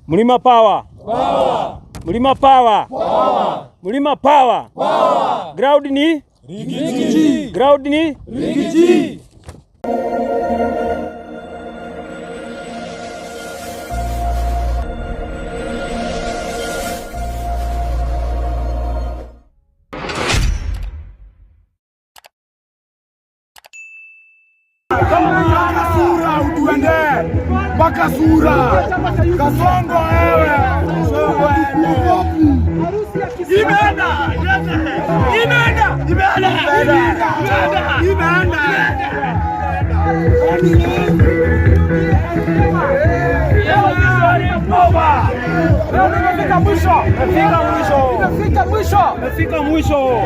Mlima Power. Power. Mlima Power. Power. Mlima Power. Power. Ground ni Rigiji. Ground ni Rigiji. Sura utuende mpaka sura Kasongo wewe imeenda imeenda imeenda imeenda. Imefika mwisho. Imefika mwisho. Imefika mwisho.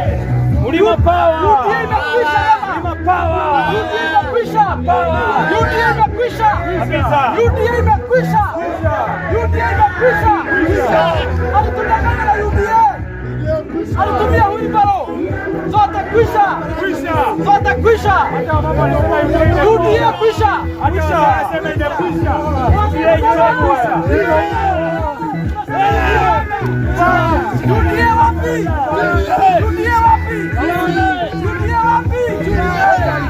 Mlima Power. Mlima Power. Imekwisha. UDA imekwisha. UDA imekwisha. UDA imekwisha. Alitudanganya na UDA. Alitumia wheelbarrow. Zote kwisha. Zote kwisha. UDA kwisha. UDA wapi? UDA wapi? UDA wapi?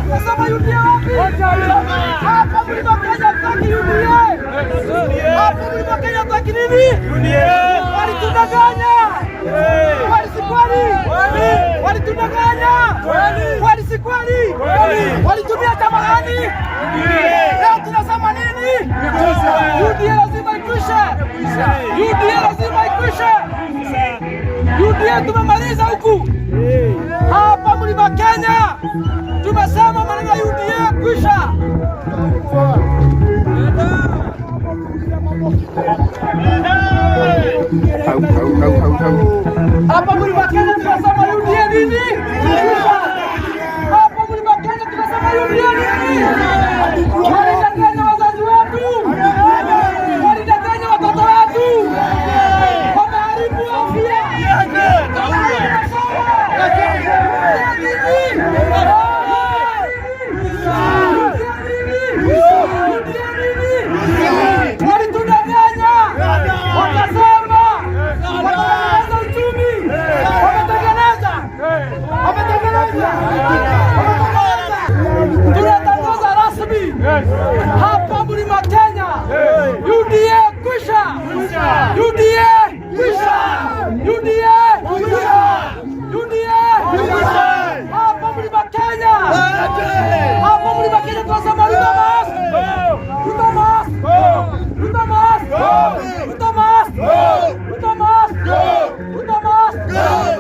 Nasema UDA wapi? Hapa Mlima Kenya hatutaki UDA. Hapa Mlima Kenya hatutaki nini? Walitudanganya. Kweli si kweli? Walitudanganya. Kweli si kweli? Walitumia chama gani? Leo tunasema nini? UDA lazima ikwishe. UDA lazima ikwishe. UDA tumemaliza huku hapa Mlima Kenya, tumesema maneno ya UDA kwisha. Hapa Mlima Kenya tunasema UDA nini? Kwisha. Hapa Mlima Kenya tunasema UDA nini? Walidanganya wazazi wetu, walidanganya watoto wetu, wameharibu afya. Walitudanganya, wakasema watatengeneza uchumi, wametengeneza, wametengeneza, wametengeneza. Tunatangaza rasmi hapa Mlima Kenya, UDA kwisha, UDA kwisha, UDA kwisha, UDA kwisha. Hapa Mlima Kenya, hapa Mlima Kenya tunasema Ruto must, Ruto must, Ruto must, Ruto must, Ruto must, Ruto must,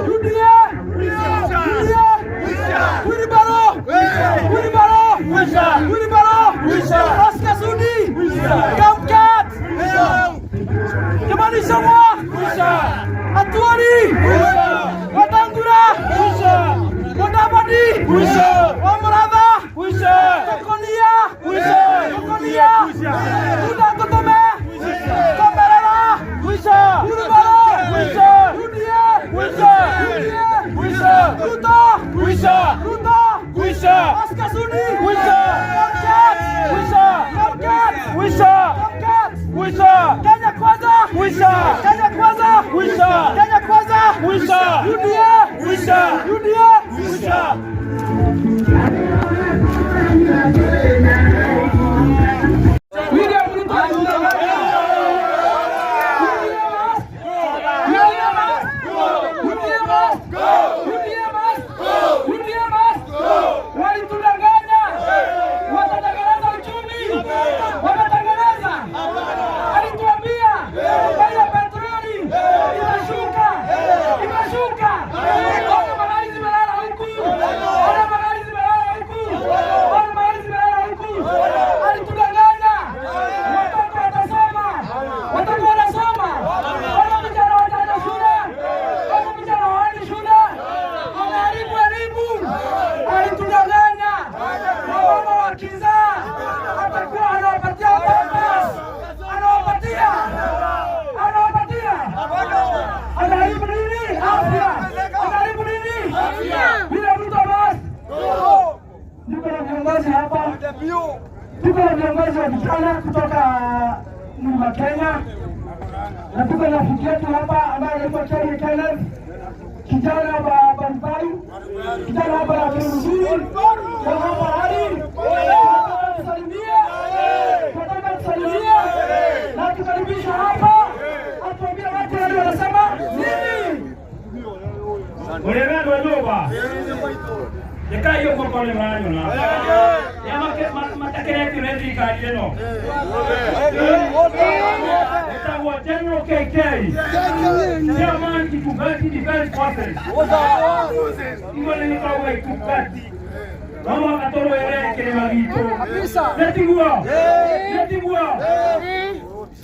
UDA, UDA, wheelbarrow, wheelbarrow, wheelbarrow, Oscar Sudi, Kamkat, Kimani Ichung'wah, Atwoli, Wetangula, Mudavadi, Wamuratha, Tokonia, Tokonia, Ruto Kotome, Komberera, Wheelbarrow, UDA, UDA, Ruto, Ruto, Oscar Sudi, Kamkat, Kamkat, Kamkat, Kenya kwanza, Kenya kwanza, Kenya kwanza, UDA, UDA. William Ruto. Walitudanganya, watatengeneza uchumi, wametengeneza. Alituambia bei ya petroli itashuka, imeshuka. Ona magari zimelala huku, ona magari zimelala huku. wa vijana kutoka Mlima Kenya, na tuko na rafiki yetu hapa ambaye anaitwa Kerry Kenneth, kijana wa Barubaru, kijana hapa na mzuri wa hapa hali. Tusalimie, tunataka tusalimie na tukaribisha hapa, atuambie watu wale wanasema nini. Ũrĩa andũ a nyũmba rekai ũguo korwo nĩ maranyona arĩa matakeretio nĩ thirikari ĩno ĩtagwo General KK, Chairman, Kitugati Defense Forces. Igua nĩ gĩkoragwo Itugati no mũhaka tũrũĩre kĩrĩma gitũ, nĩtiguo nĩtiguo.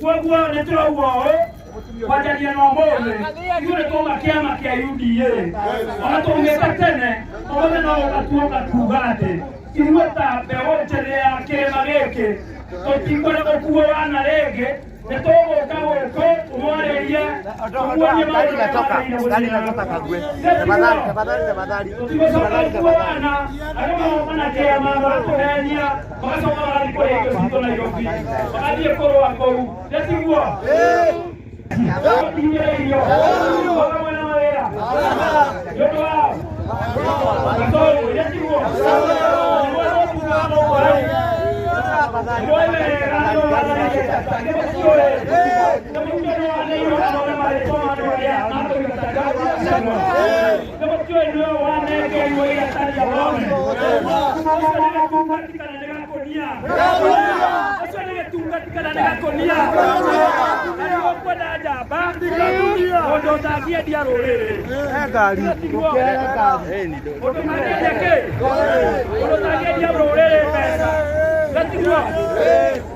Koguo nĩ tũrauga ũũ kwanjaria na ũmũthĩ ithuĩ nĩ twauma kĩama kĩa UDA ona twaumĩte tene. Ũmũthĩ no ũgatuoka kuga atĩ ithuĩ ta mbeũ njĩthĩ ya kĩrĩma gĩkĩ tũtikwenda gũkuo wana rĩngĩ. Nĩ tũgũka gũkũ tũmwarĩrie, tũmuonie maũndũ marĩa magĩrĩire gũthiĩ. Tũtigũcoka gũkuo wana arĩa magoka na kĩama magatũhenia, magacoka magathiĩ kũrĩa irio citũ Nairobi, magathiĩ kũrũa kũu, nĩtiguo? Irio waga mwena mawĩra nĩ ũndũ wao gatũngũ, nĩtiguo? Nĩguo tũkuga nĩguo wega nĩmũtiũĩ nĩmũtiũĩ nĩwaneirwo kana marĩtwa ma andũ arĩa matũingataga, nĩmũtiũĩ nĩwe wanengerirwo iratathi rome. Ũcio nĩ gĩtungati kana nĩ gakũnia? Ũcio nĩ gĩtungati kana nĩ gakũnia? Na nĩguo kwenda njamba mũndũ ũtangĩendia rũrĩrĩ, tiguo? Mũndũ ũtangĩendia kĩ? Mũndũ ũtangĩendia rũrĩrĩ mbeca, gatiguo?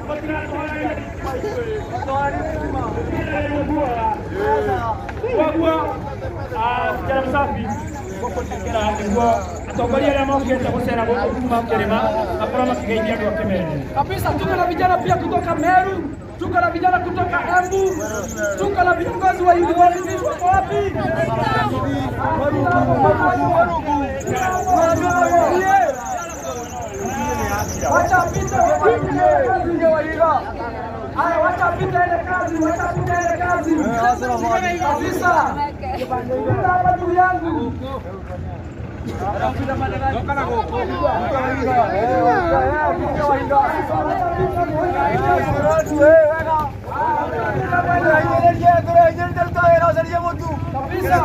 Mũtigatũhanaine koguo kijana msafi gũkũnengera nĩguo atongoria arĩa mokĩte gũcera gũkũ kuma kĩrĩma makorwo makĩgeithia andũ a Kĩmene. Kabisa, tuko na vijana pia kutoka Meru, tuko na vijana kutoka Embu, tuko na viongozi wa universities. Wako wapi? Wacha apite, haya, wacha apite ile kazi, wacha apite ile kazi kabisa. Pita hapa ndugu yangu. Kabisa.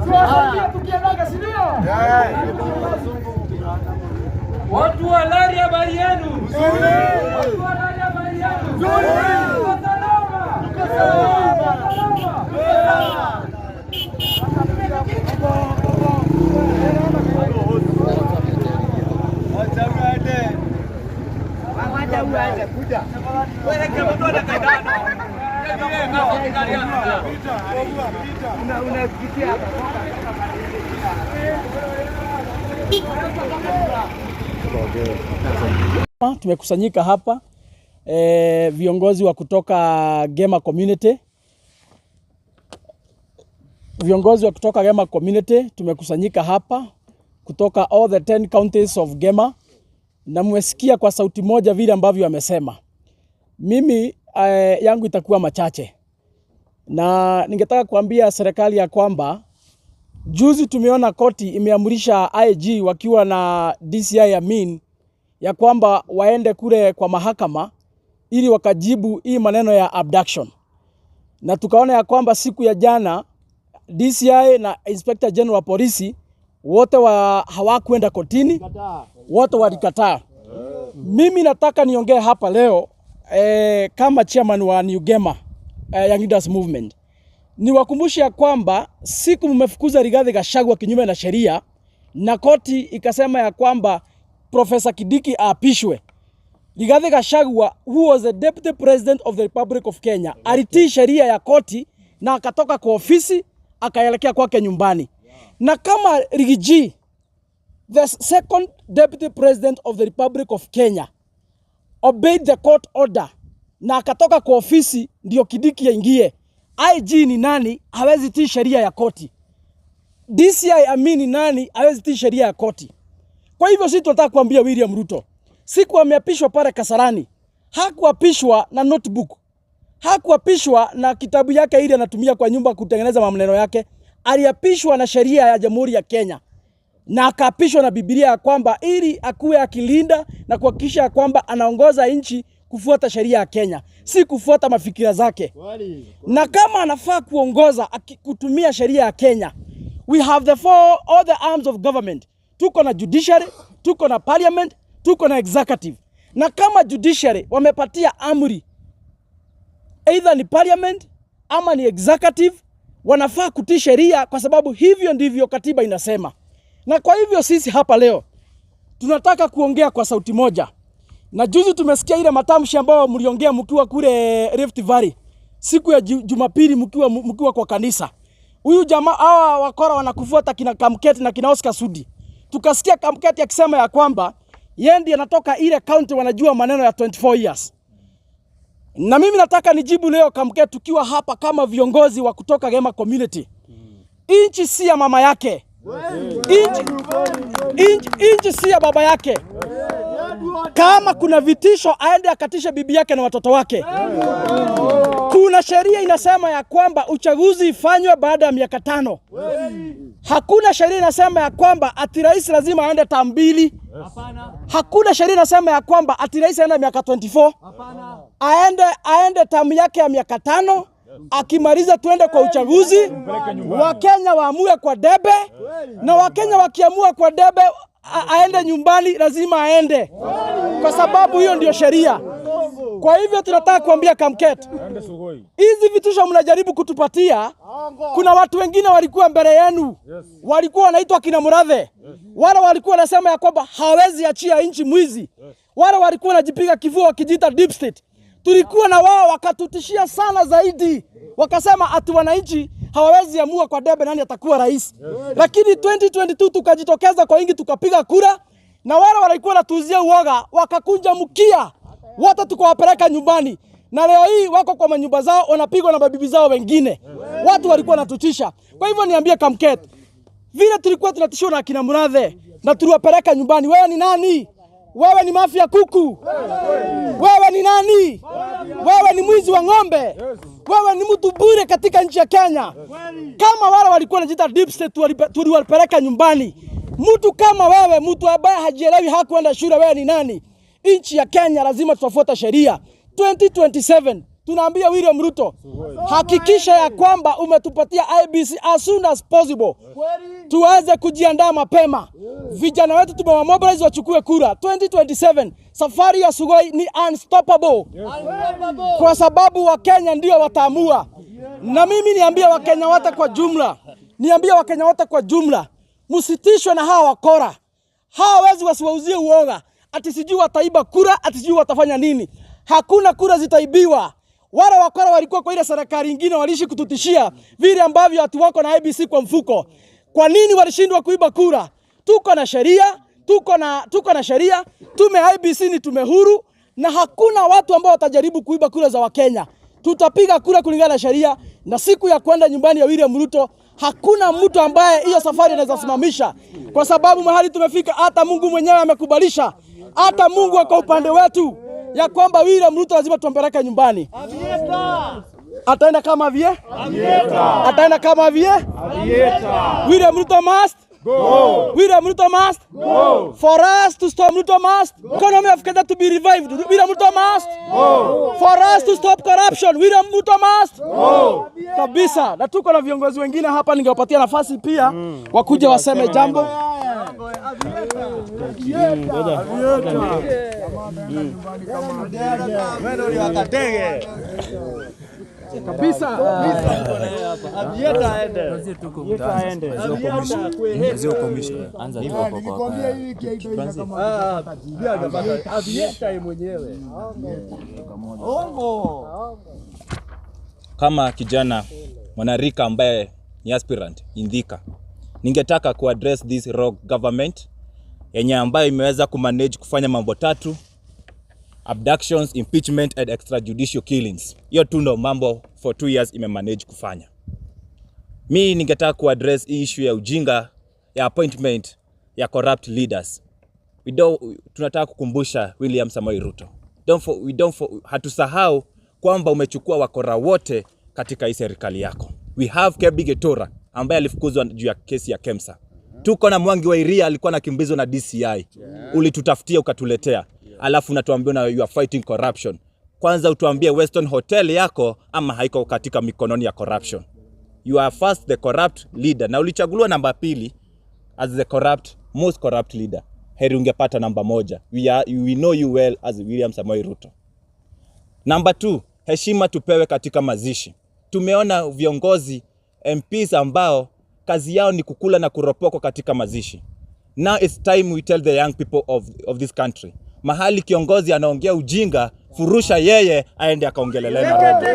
Tuwasaidie tukiendaga, si ndio? Watu wa Lari, habari yenu? Watu wa Lari, habari yenu? Tuko salama. Tuko salama. Tumekusanyika hapa viongozi wa kutoka Gema Community, viongozi wa kutoka Gema Community tumekusanyika hapa kutoka all the 10 counties of Gema, na mmesikia kwa sauti moja vile ambavyo amesema. Mimi yangu itakuwa machache, na ningetaka kuambia serikali ya kwamba juzi tumeona koti imeamrisha IG wakiwa na DCI Amin ya kwamba waende kule kwa mahakama ili wakajibu hii maneno ya abduction, na tukaona ya kwamba siku ya jana DCI na Inspector General wa polisi wote hawakwenda kotini, wote walikataa. Mimi nataka niongee hapa leo kama chairman wa New Gema Young Leaders Movement, niwakumbushe ya kwamba siku mmefukuza Rigathi Gachagua kinyume na sheria na koti ikasema ya kwamba Professor Kindiki aapishwe. Rigathi Gachagua, who was the deputy president of the Republic of Kenya, alitii sheria ya koti na akatoka kwa ofisi akaelekea kwake nyumbani. Na kama Riggy G, the second deputy president of the Republic of Kenya, obeyed the court order na akatoka kwa ofisi ndio Kindiki aingie. IG ni nani? Hawezi tii sheria ya koti. DCI Amin ni nani? Hawezi tii sheria ya koti. Kwa hivyo sisi tunataka kuambia William Ruto, siku ameapishwa pale Kasarani, hakuapishwa na notebook, hakuapishwa na kitabu yake ile anatumia kwa nyumba kutengeneza maneno yake. Aliapishwa na sheria ya Jamhuri ya Kenya na akaapishwa na Biblia ya kwamba ili akuwe akilinda na kuhakikisha kwamba anaongoza nchi kufuata sheria ya Kenya, si kufuata mafikira zake. Na kama anafaa kuongoza kutumia sheria ya Kenya, we have the four all the arms of government. Tuko na judiciary, tuko na parliament, tuko na executive. Na kama judiciary wamepatia amri either ni parliament ama ni executive, wanafaa kutii sheria kwa sababu hivyo ndivyo katiba inasema. Na kwa hivyo sisi hapa leo tunataka kuongea kwa sauti moja. Na juzi tumesikia ile matamshi ambayo mliongea mkiwa kule Rift Valley siku ya Jumapili mkiwa kwa kanisa. Huyu jamaa, hawa wakora wanakufuata kina Kamket na kina Oscar Sudi. Tukasikia Kamket akisema ya kwamba yeye ndiye anatoka ile county wanajua maneno ya 24 years. Na mimi nataka nijibu leo Kamket, tukiwa hapa kama viongozi wa kutoka Gema community. Inchi si ya mama yake. Inchi si ya baba yake. Kama kuna vitisho aende akatishe bibi yake na watoto wake. Kuna sheria inasema ya kwamba uchaguzi ifanywe baada ya miaka 5. Hakuna sheria inasema ya kwamba ati rais lazima aende term 2. Hakuna sheria inasema ya kwamba ati rais aende miaka 24. Aende term yake ya miaka 5. Akimaliza tuende kwa uchaguzi, Wakenya waamue kwa debe, na Wakenya wakiamua kwa debe aende nyumbani, lazima aende, kwa sababu hiyo ndio sheria. Kwa hivyo tunataka kuambia Kamket, hizi vitisho mnajaribu kutupatia, kuna watu wengine walikuwa mbele yenu, walikuwa wanaitwa kina Murathe, wale walikuwa wanasema ya kwamba hawezi achia nchi mwizi, wale walikuwa wanajipiga kifua wakijiita deep state. Tulikuwa na wao wakatutishia sana zaidi, wakasema ati wananchi hawawezi amua kwa debe nani atakuwa rais. Lakini 2022 tukajitokeza kwa wingi tukapiga kura, na wale walikuwa wanatuuzia uoga wakakunja mkia wote, tukawapeleka nyumbani, na leo hii wako kwa manyumba zao wanapigwa na mabibi zao wengine. Watu walikuwa wanatutisha. Kwa hivyo niambie Kamket, vile tulikuwa tunatishiwa na akina Murathe na tuliwapeleka nyumbani, wewe ni nani? Wewe ni mafia kuku? Wewe ni nani? Wewe ni mwizi wa ng'ombe? Wewe ni mtu bure katika nchi ya Kenya. Kama wale walikuwa wanajiita deep state tuliwapeleka nyumbani. Mtu kama wewe, mtu ambaye hajielewi, hakuenda shule, wewe ni nani? Nchi ya Kenya lazima tutafuata sheria. 2027 tunaambia William Ruto, hakikisha ya kwamba umetupatia IEBC as soon as possible, tuweze kujiandaa mapema. Vijana wetu tumewamobilize wachukue kura. 2027 safari ya Sugoi ni unstoppable, kwa sababu Wakenya ndio wataamua. Na mimi niambie Wakenya wote kwa jumla, niambie Wakenya wote kwa jumla, msitishwe na hawa wakora. Hawa wezi wasiwauzie uoga ati sijui wataiba kura, ati sijui watafanya nini. Hakuna kura zitaibiwa. Wale wakora walikuwa kwa ile serikali nyingine waliishi kututishia vile ambavyo watu wako na IEBC kwa mfuko. Kwa nini walishindwa kuiba kura? Tuko na sheria, tuko na sheria. Tume IEBC ni tume huru na hakuna watu ambao watajaribu kuiba kura za Wakenya. Tutapiga kura kulingana na sheria, na siku ya kwenda nyumbani ya William Ruto hakuna mtu ambaye hiyo safari anaweza simamisha, kwa sababu mahali tumefika, hata Mungu mwenyewe amekubalisha, hata Mungu ako upande wetu ya kwamba William Ruto lazima tumpeleke nyumbani. Ataenda kama vie? Ataenda kama vie? William Ruto must go. William Ruto must go. For us to stop Ruto must go. Economy of Kenya to be revived. William Ruto must go. For us to stop corruption. William Ruto must go. Kabisa. Na tuko na viongozi wengine hapa, ningewapatia nafasi pia wakuja waseme jambo. Kabisa. Kama kijana mwanarika ambaye ni aspirant in Thika, ningetaka ku address this rogue government yenye ambayo imeweza kumanage kufanya mambo tatu. Abductions, impeachment and extrajudicial killings. Hiyo tu ndo mambo for 2 years imemanage kufanya. Mi ningetaka kuaddress hii issue ya ujinga ya appointment ya corrupt leaders. We don't, tunataka kukumbusha William Samoei Ruto. Don't for, we don't for, hatusahau kwamba umechukua wakora wote katika hii serikali yako. We have Kebi Getora ambaye alifukuzwa juu ya kesi ya Kemsa. Tuko na Mwangi wa Iria alikuwa anakimbizwa na DCI. Ulitutafutia ukatuletea. Alafu unatuambia na you are fighting corruption. Kwanza utuambie Weston Hotel yako ama haiko katika mikononi ya corruption. You are first the corrupt leader na ulichaguliwa namba pili as the corrupt, most corrupt leader. Heri ungepata namba moja. We know you well as William Samoei Ruto. Namba 2, heshima tupewe katika mazishi. Tumeona viongozi MPs ambao kazi yao ni kukula na kuropokwa katika mazishi. Now it's time we tell the young people of this country, mahali kiongozi anaongea ujinga, furusha yeye aende akaongelelee Nairobi.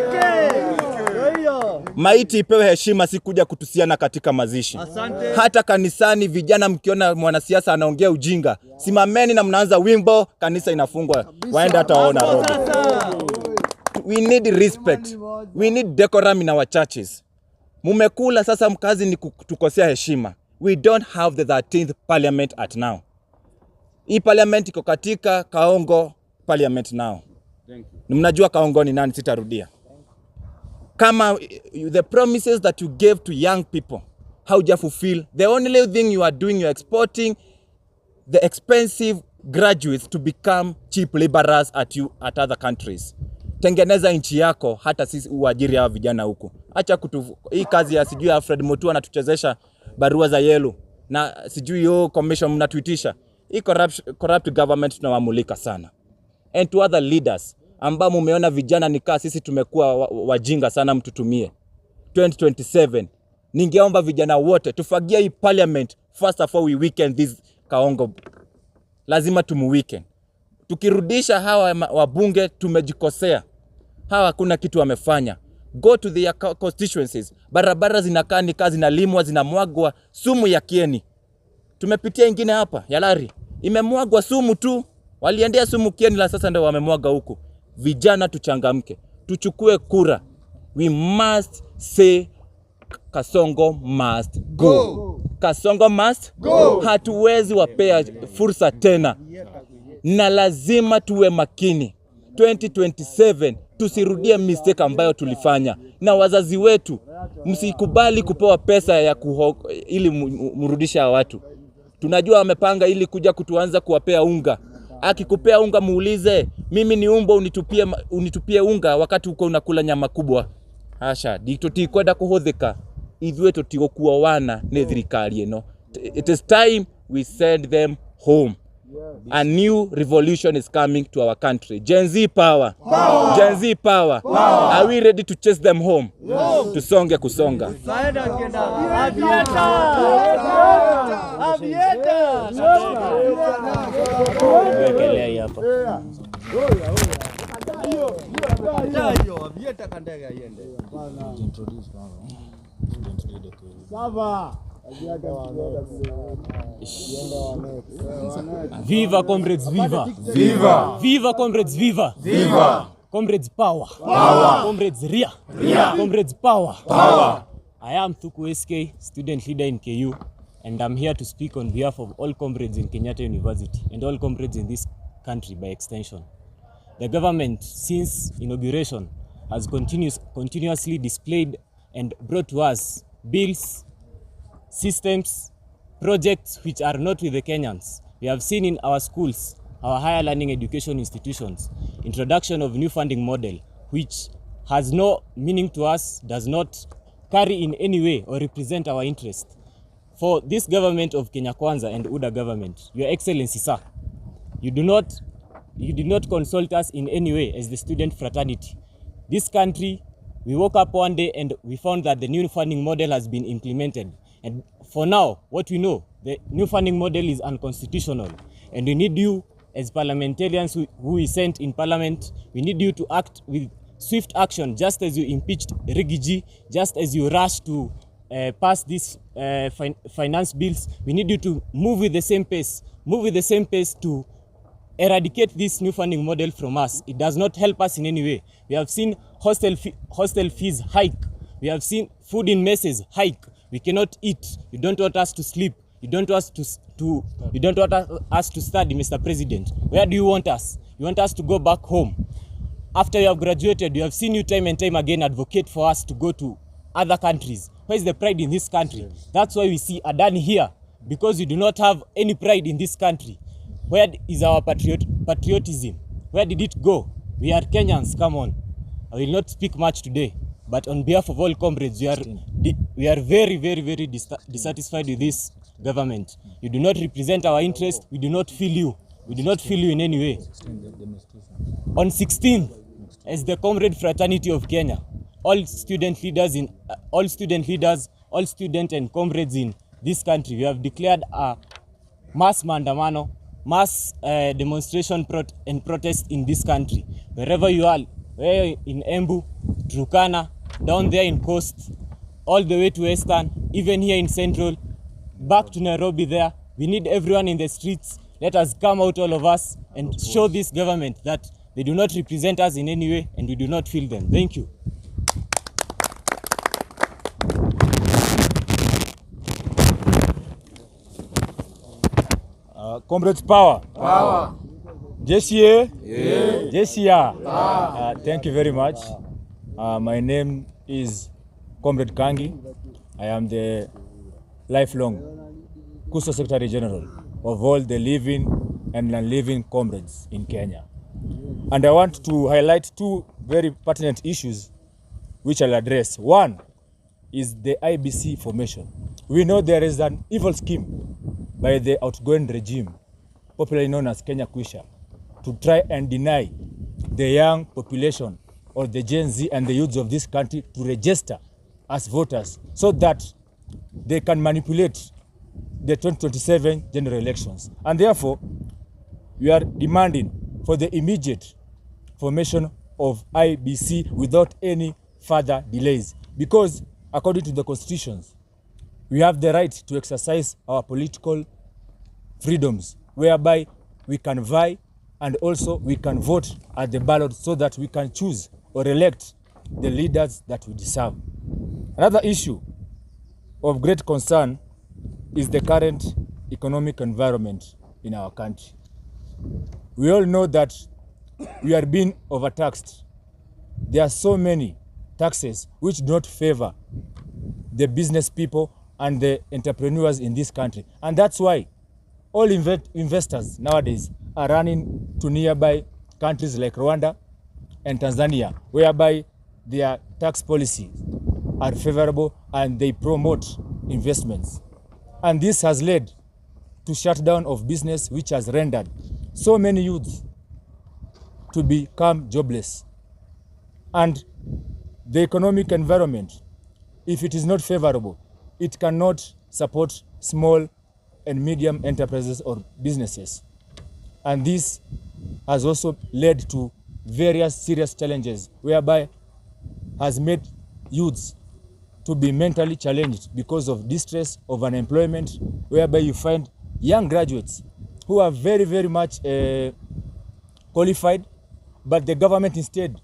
Maiti ipewe heshima, si kuja kutusiana katika mazishi. Hata kanisani, vijana, mkiona mwanasiasa anaongea ujinga, simameni na mnaanza wimbo, kanisa inafungwa, waende hata waona Nairobi. We need respect, we need decorum in our churches. Mumekula sasa, mkazi ni kutukosea heshima. We don't have the 13th parliament at now. Hii parliament iko katika Kaongo parliament now. Mnajua Kaongo ni nani, sitarudia. Kama the promises that you gave to young people hauja fulfill, the only thing you are doing, you are exporting the expensive graduates to become cheap laborers at other countries. Tengeneza nchi yako, hata sisi uajiri hawa vijana huku. Acha kutu hii kazi ya sijui Alfred Mutua anatuchezesha barua za yellow na sijui hiyo commission mnatuitisha. Hii corrupt government tunawamulika sana. And to other leaders ambao mumeona vijana nikaa sisi tumekuwa wajinga sana, mtutumie 2027 ningeomba vijana wote tufagie hii parliament first of all, we weaken this Kaongo, lazima tumuweaken. Tukirudisha hawa wabunge tumejikosea, hawa hakuna kitu wamefanya. Go to their constituencies, barabara zinakaa ni kazi zinalimwa, zinamwagwa sumu ya kieni. Tumepitia ingine hapa ya Lari, imemwagwa sumu tu, waliendea sumu kieni, la sasa ndio wamemwaga huku. Vijana tuchangamke, tuchukue kura. We must say Kasongo must go. Kasongo must go. Hatuwezi wapea fursa tena, na lazima tuwe makini 2027 tusirudie mistake ambayo tulifanya na wazazi wetu. Msikubali kupewa pesa ya ili mrudishe hawa watu. Tunajua wamepanga ili kuja kutuanza kuwapea unga. Akikupea unga muulize, mimi ni umbo unitupie unga wakati uko unakula nyama kubwa? Aca, tutikwenda kuhuthika ithuĩ tũtigũkuo wana nĩ thirikari ĩno. It is time we send them home. A new revolution is coming to our country. Gen Z power, power. Gen Z power. Power. Are we ready to chase them home? Yes. Tusonge kusonga. Avieta! Avieta! Wekelea hii hapa. Hiyo avieta kandega iende. Sava. Viva comrades, viva! Viva! Viva comrades, viva! Viva! Comrades power! Power! Comrades ria! Ria! Comrades power! Power! I am Thuku SK, student leader in KU, and I'm here to speak on behalf of all comrades in Kenyatta University and all comrades in this country by extension. The government, since inauguration, has continuously displayed and brought to us bills, systems, projects which are not with the Kenyans. We have seen in our schools, our higher learning education institutions, introduction of new funding model, which has no meaning to us, does not carry in any way or represent our interest. For this government of Kenya Kwanza and UDA government, Your Excellency, sir, you did not consult us in any way as the student fraternity. This country, we woke up one day and we found that the new funding model has been implemented. And for now, what we know, the new funding model is unconstitutional. And we need you as parliamentarians who we sent in parliament, we need you to act with swift action, just as you impeached Riggy G, just as you rushed to pass these finance bills. We need you to move with the same pace, move with the same pace to Eradicate this new funding model from us. It does not help us in any way. We have seen hostel fees hike. We have seen food in messes hike. We cannot eat. You don't want us to sleep. You don't want us to you don't want us to study, Mr. President. Where do you want us? You want us to go back home? After you have graduated, we have seen you time and time again advocate for us to go to other countries. Where is the pride in this country? That's why we see Adani here, because you do not have any pride in this country. Where is our patriotism? Where did it go? We are Kenyans, come on. I will not speak much today, but on behalf of all comrades, we are very, very, very dissatisfied with this government. You do not represent our interest. We do not feel you. We do not feel you in any way. On 16th, as the Comrade Fraternity of Kenya, all student leaders, all student and comrades in this country, we have declared a mass maandamano, mass demonstration and protest in this country. Wherever you are, where in Embu, Turkana, down there in Coast, all the way to Western, even here in Central, back to Nairobi there. We need everyone in the streets. Let us come out, all of us, and show this government that they do not represent us in any way and we do not feel them. Thank you. Comrades power. Power. JCA? Yeah. JCA. Thank you very much. My name is Comrade Kangi. I am the lifelong KUSO Secretary General of all the living and non-living comrades in Kenya. And I want to highlight two very pertinent issues which I'll address. One is the IBC formation. We know there is an evil scheme by the outgoing regime, popularly known as Kenya Kwisha, to try and deny the young population or the Gen Z and the youths of this country to register as voters so that they can manipulate the 2027 general elections. And therefore, we are demanding for the immediate formation of IBC without any further delays, because according to the constitutions, we have the right to exercise our political freedoms, whereby we can vie and also we can vote at the ballot so that we can choose or elect the leaders that we deserve. Another issue of great concern is the current economic environment in our country. We all know that we are being overtaxed. There are so many taxes which do not favor the business people and the entrepreneurs in this country. And that's why all investors nowadays are running to nearby countries like Rwanda and Tanzania, whereby their tax policies are favorable and they promote investments. And this has led to shutdown of business, which has rendered so many youths to become jobless. And the economic environment, if it is not favorable, it cannot support small and medium enterprises or businesses. And this has also led to various serious challenges, whereby has made youths to be mentally challenged because of distress of unemployment, whereby you find young graduates who are very, very much qualified, but the government instead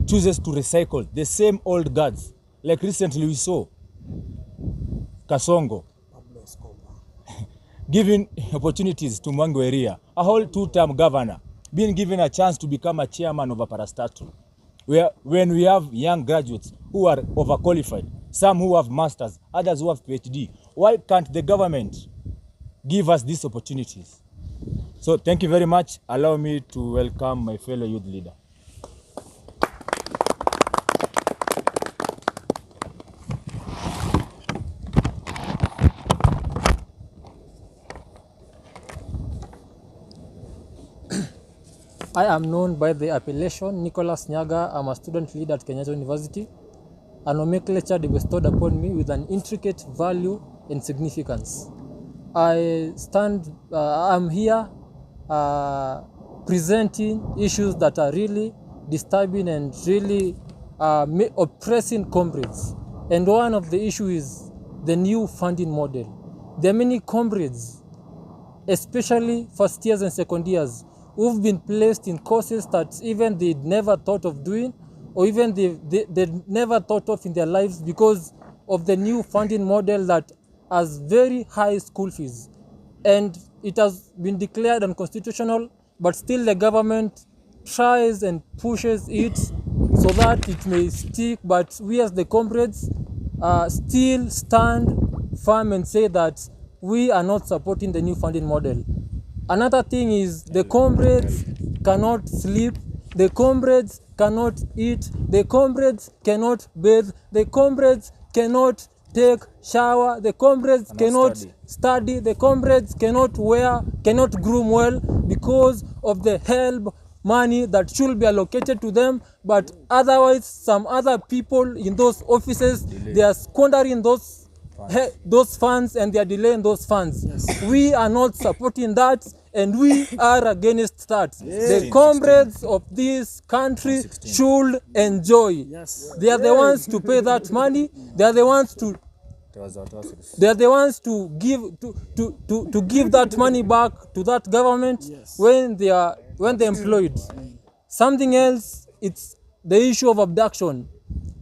chooses to recycle the same old guards. Like recently we saw Kasongo giving opportunities to Mwangi Area, a whole two-term governor, being given a chance to become a chairman of a parastatal, where when we have young graduates who are overqualified, some who have masters, others who have PhD, why can't the government give us these opportunities? So thank you very much. Allow me to welcome my fellow youth leader. I am known by the appellation Nicholas Nyaga. I'm a student leader at Kenyatta University, a nomenclature bestowed upon me with an intricate value and significance. I'm here presenting issues that are really disturbing and really oppressing comrades. And one of the issues is the new funding model. There are many comrades, especially first years and second years, who've been placed in courses that even they never thought of doing, or even they never thought of in their lives, because of the new funding model that has very high school fees. And it has been declared unconstitutional, but still the government tries and pushes it so that it may stick. But we as the comrades still stand firm and say that we are not supporting the new funding model. Another thing is the comrades cannot sleep, the comrades cannot eat, the comrades cannot bathe, the comrades cannot take shower, the comrades cannot study, the comrades cannot wear, cannot groom well, because of the help money that should be allocated to them. But otherwise, some other people in those offices, they are squandering those funds and they are delaying those funds. Yes. We are not supporting that, and we are against that. Yes. The comrades of this country should enjoy. Yes. They are the ones to pay that money. They are the ones to give to give that money back to that government. Yes. when they're employed. Something else, it's the issue of abduction.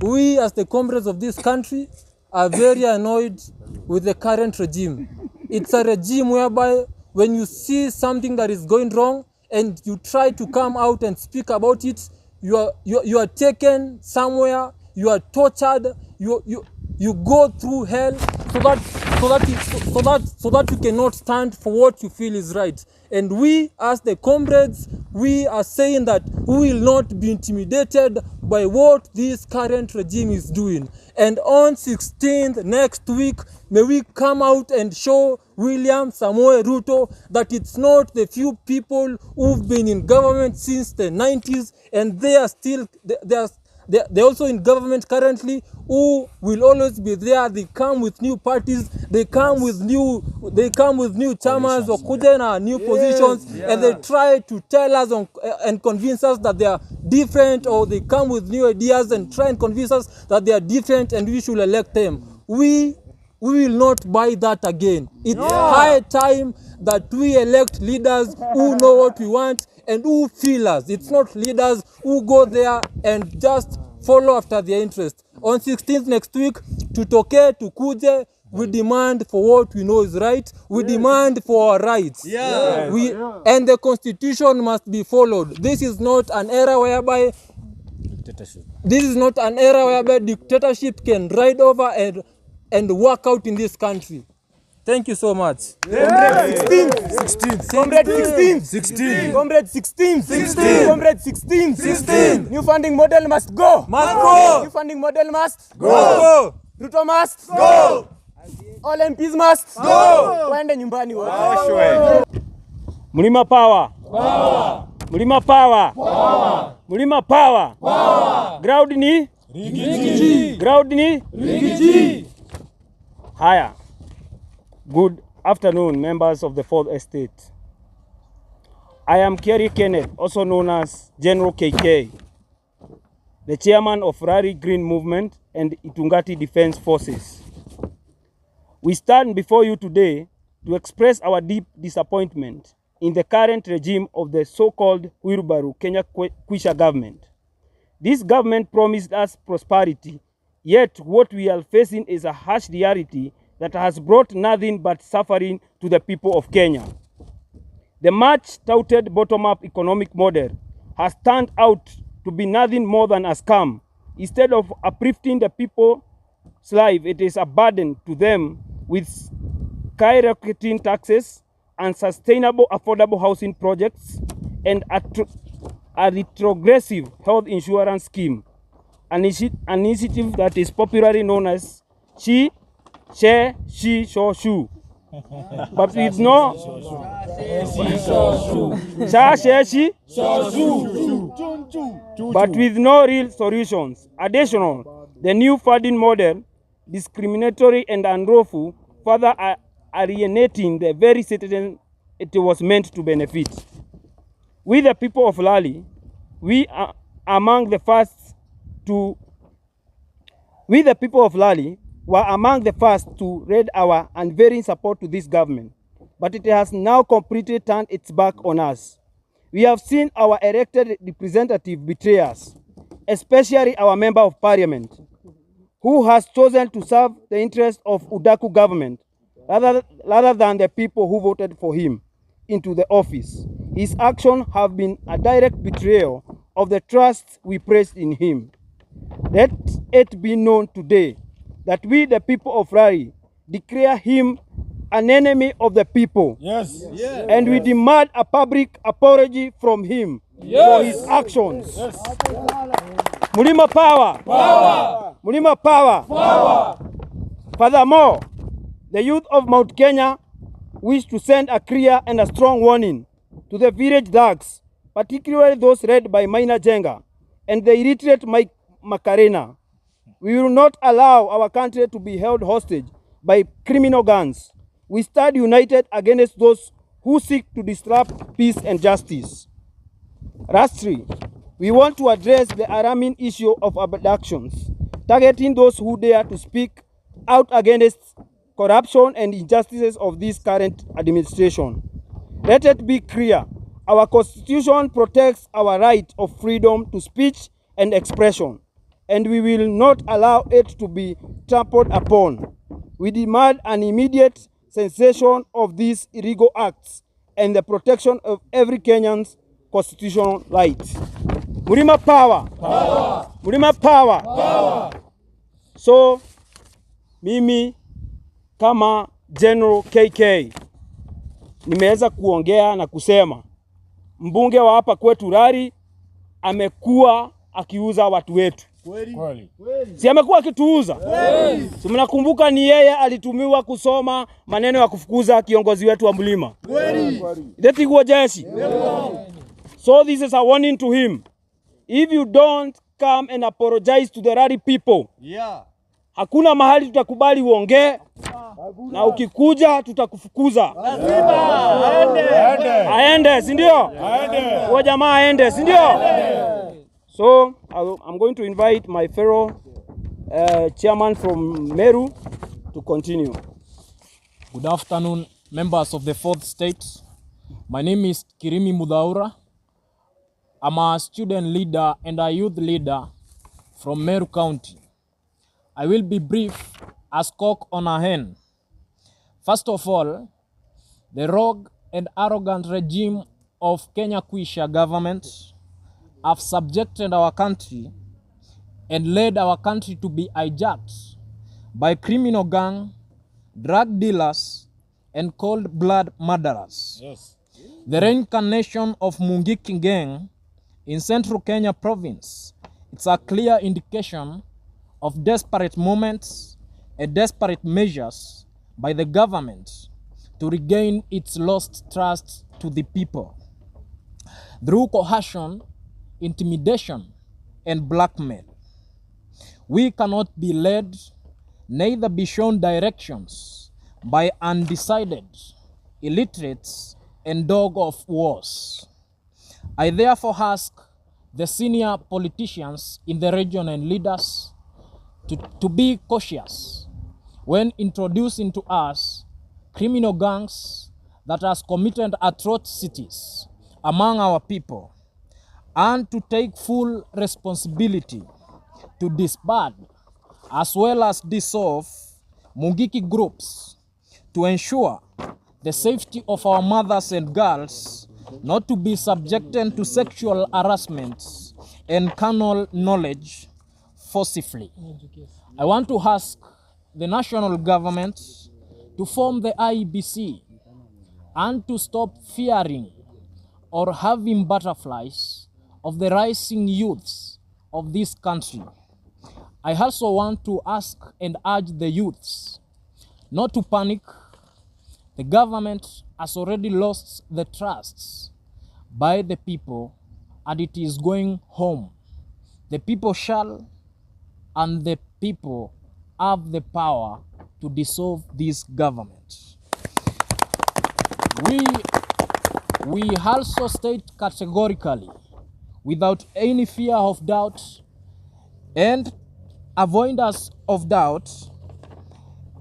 We as the comrades of this country are very annoyed with the current regime. It's a regime whereby when you see something that is going wrong and you try to come out and speak about it, you are taken somewhere, you are tortured, you go through hell so that you cannot stand for what you feel is right. And we as the comrades, we are saying that we will not be intimidated by what this current regime is doing. And on 16th next week, may we come out and show William Samoei Ruto that it's not the few people who've been in government since the 90s and they are still they're also in government currently, who will always be there. They come with new parties, they come with new chamas or kujena, new positions, and they try to tell us and convince us that they are different, or they come with new ideas and try and convince us that they are different and we should elect them. We will not buy that again. It's high time that we elect leaders who know what we want and who feel us. It's not leaders who go there and just follow after their interest. On 16th next week, tutoke, tukuje, we demand for what we know is right. We demand for our rights. Yeah. And the constitution must be followed. This is not an era whereby dictatorship can ride over and work out in this country. Thank you so much. Comrade 16. 16. Comrade 16. 16. Comrade 16. 16. Comrade 16. 16. New funding model must go. Must go. New funding model must go. Ruto must go. All MPs must go. Waende nyumbani wote. Mlima power. Power. Mlima power. Power. Mlima power. Power. Ground ni Rigiji. Ground ni Rigiji. Haya. Good afternoon, members of the Fourth Estate. I am Kerry Kenneth, also known as General KK, the chairman of Rari Green Movement and Itungati Defense Forces. We stand before you today to express our deep disappointment in the current regime of the so-called Huirubaru Kenya Kwisha government. This government promised us prosperity, yet what we are facing is a harsh reality that has brought nothing but suffering to the people of Kenya. The much touted bottom-up economic model has turned out to be nothing more than a scam. Instead of uplifting the people's life, it is a burden to them with skyrocketing taxes, unsustainable affordable housing projects, and a retrogressive health insurance scheme, an initiative that is popularly known as She, She, She, Sho, Shu. But it's no Sha, She, She, Sho, Shu. But with no real solutions. Additional, the new funding model, discriminatory and unlawful, further alienating the very citizen it was meant to benefit. We, the people of Lali, we are among the first to. We, the people of Lali, were among the first to raise our unvarying support to this government, but it has now completely turned its back on us. We have seen our elected representative betray us, especially our member of parliament, who has chosen to serve the interest of Udaku government rather than the people who voted for him into the office. His actions have been a direct betrayal of the trust we placed in him. Let it be known today that we, the people of Lari, declare him an enemy of the people. Yes. Yes. And we demand a public apology from him for his actions. Yes. Mulima power. Power. Mulima power. Power. Furthermore, the youth of Mount Kenya wish to send a clear and a strong warning to the village thugs, particularly those led by Maina Njenga and the illiterate Mike Makarena. We will not allow our country to be held hostage by criminal gangs. We stand united against those who seek to disrupt peace and justice. Lastly, we want to address the alarming issue of abductions, targeting those who dare to speak out against corruption and injustices of this current administration. Let it be clear, our constitution protects our right of freedom to speech and expression, and we will not allow it to be trampled upon. We demand an immediate cessation of these illegal acts and the protection of every Kenyan's constitutional right. Mlima power. Power. Mlima power. Power. So, mimi kama General KK nimeweza kuongea na kusema mbunge wa hapa kwetu Lari amekuwa akiuza watu wetu. Kweli. Si amekuwa akituuza? Si mnakumbuka ni yeye alitumiwa kusoma maneno ya kufukuza kiongozi wetu wa mlima. Ndetiguo jeshi. So this is a warning to him. If you don't come and apologize to the Lari people, Yeah. hakuna mahali tutakubali uongee, na ukikuja tutakufukuza. Aende. Aende, si ndio? Aende. Huyo jamaa aende, si ndio? So I'm going to invite my fellow chairman from Meru to continue. Good afternoon, members of the fourth state. My name is Kirimi Muthaura. I'm a student leader and a youth leader from Meru County. I will be brief as cock on a hen. First of all, the rogue and arrogant regime of Kenya Kwisha government have subjected our country and led our country to be hijacked by criminal gang, drug dealers, and cold blood murderers. Yes. The reincarnation of Mungiki gang in Central Kenya province, it's a clear indication of desperate moments and desperate measures by the government to regain its lost trust to the people through coercion, intimidation, and blackmail. We cannot be led, neither be shown directions by undecided, illiterates, and dog of wars. I therefore ask the senior politicians in the region and leaders to be cautious when introducing to us criminal gangs that has committed atrocities among our people, and to take full responsibility to disband as well as dissolve Mungiki groups to ensure the safety of our mothers and girls not to be subjected to sexual harassment and carnal knowledge forcibly. I want to ask the national government to form the IEBC and to stop fearing or having butterflies of the rising youths of this country. I also want to ask and urge the youths not to panic. The government has already lost the trusts by the people and it is going home. The people shall and the people have the power to dissolve this government. We also state categorically, without any fear of doubt and avoidance of doubt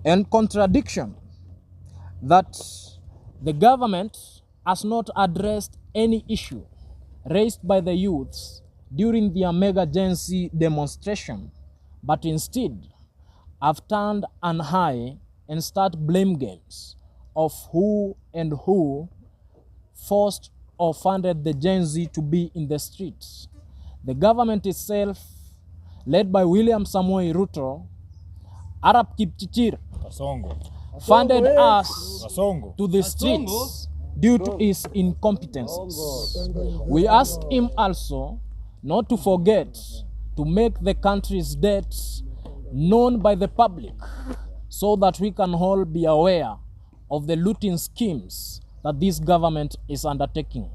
and contradiction, that the government has not addressed any issue raised by the youths during their mega GenZ demonstration, but instead have turned an eye and start blame games of who and who forced or funded the GenZ to be in the streets. The government itself, led by William Samoei Ruto, Arap Kipchirchir, Kasongo, funded us Kasongo to the streets due to his incompetencies. We ask him also not to forget to make the country's debts known by the public so that we can all be aware of the looting schemes that this government is undertaking.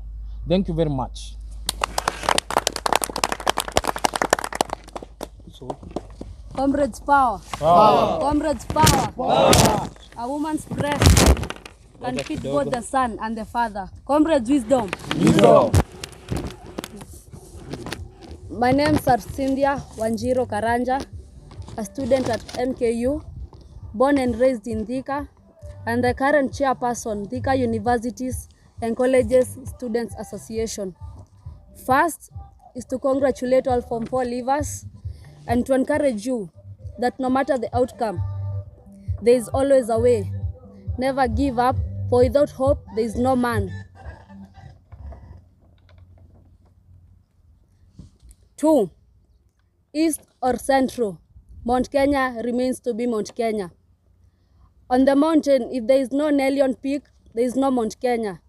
Thank you very much. Comrades power. Power. Comrades power. Power. A woman's breast can fit both the son and the father. Comrades wisdom. Wisdom. My name is Cynthia Wanjiro Karanja, a student at MKU, born and raised in Thika, and the current chairperson, Thika Universities and Colleges Students Association. First is to congratulate all Form 4 leavers and to encourage you that no matter the outcome, there is always a way. Never give up, for without hope, there is no man. 2, East or Central, Mount Kenya remains to be Mount Kenya. On the mountain, if there is no Nelion Peak, there is no Mount Kenya.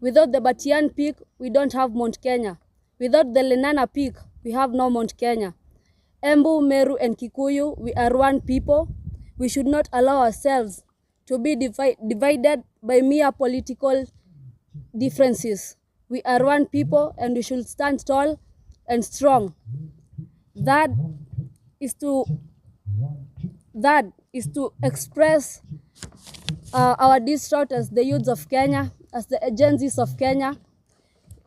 Without the Batian Peak, we don't have Mount Kenya. Without the Lenana Peak, we have no Mount Kenya. Embu, Meru, and Kikuyu, we are one people. We should not allow ourselves to be divided by mere political differences. We are one people and we should stand tall and strong. That is to express our distrust as the youths of Kenya, as the Gen Zs of Kenya,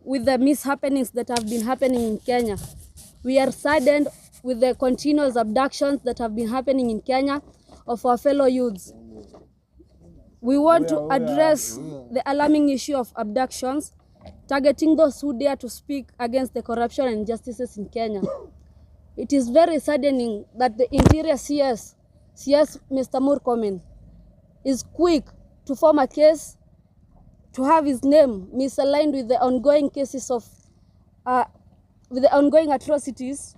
with the mishappenings that have been happening in Kenya. We are saddened with the continuous abductions that have been happening in Kenya of our fellow youths. We want to address the alarming issue of abductions, targeting those who dare to speak against the corruption and injustices in Kenya. It is very saddening that the Interior CS Mr. Murkomen, is quick to form a case to have his name misaligned with the ongoing cases of, with the ongoing atrocities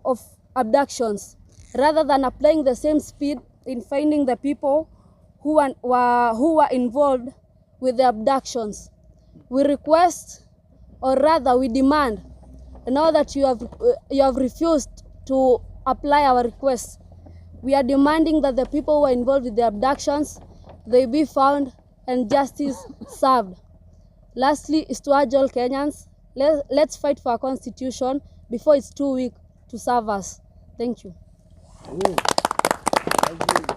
of abductions, rather than applying the same speed in finding the people who were involved with the abductions. We request, or rather we demand, now that you have refused to apply our request, we are demanding that the people who are involved with the abductions, they be found and justice served. Lastly, is to urge all Kenyans, let's fight for our constitution before it's too weak to serve us. Thank you. Thank you.